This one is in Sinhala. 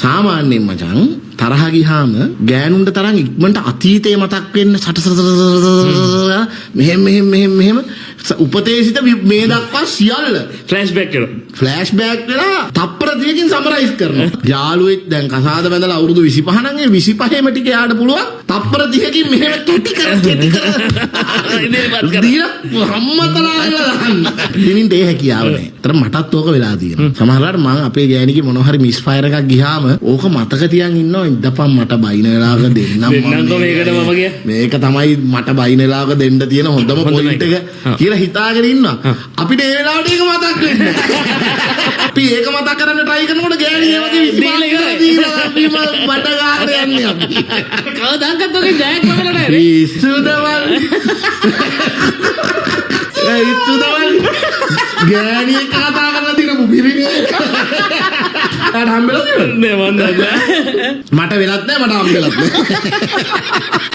සාමාන්‍යයෙන් මචං තරහ ගියාම ගෑනුන්ට තරම් ඉක්මනට අතීතේ මතක් වෙන්න සට සට සට සට සට මෙහෙම මෙහෙම මෙහෙම මෙහෙම උපතේ සිට මේ දක්වා සියල්ල ෆ්ලෑෂ් බෑක් වෙනවා. ෆ්ලෑෂ් බෑක් වෙලා තප්පර 2කින් සමරයිස් කරනවා. යාළුවෙක් දැන් කසාද බැඳලා අවුරුදු 25 නම් ඒ 25ෙම ටික යාට පුළුවන් තප්පර 30කින් මෙහෙම කැටි කර කැටි කර ඉදිරිපත් කර. දීලා හම්මතලා වෙලා දාන්න. ඉතින් ඒ හැකියාව නෑ. ඒතර මටත් ඕක වෙලා තියෙනවා. සමහරවිට මං අපේ ගෑණිගේ මොන හරි මිස් ෆයර් එකක් ගියාම ඕක මතක තියන් ඉන්නවා, ඉඳපන් මට බයින වෙලාවක දෙන්නම් මං. දෙන්නම්කෝ මේකට මම කිය. මේක තමයි මට බයින වෙලාවක දෙන්න තියෙන හොඳම හොඳම පොයින්ට් එක එක. කියලා හිතාගෙන ඉන්නවා. අපිට ඒ වෙලාවට ඒක මතක් වෙන්නේ නෑ. අපි ඒක මතක් කරන්න try කරනකොට ගෑණි ඒ වගේ දීලා ඉවරයි. දීලා අපිම බඩ ගන්න යන්නේ අපි. කවදාකවත් ඔගේ ජයක් ලබලා නෑ නේ. පිස්සුද මන්? ඒ පිස්සුද මන්? ගෑණි එක්ක කතා කරලා තියෙන පිරිමි එක්ක. යාට හම්බෙලා තියෙනවද? නෑ, මන් දන්නේ නෑ. මට වෙලත් නෑ, මට හම්බෙලත් නෑ.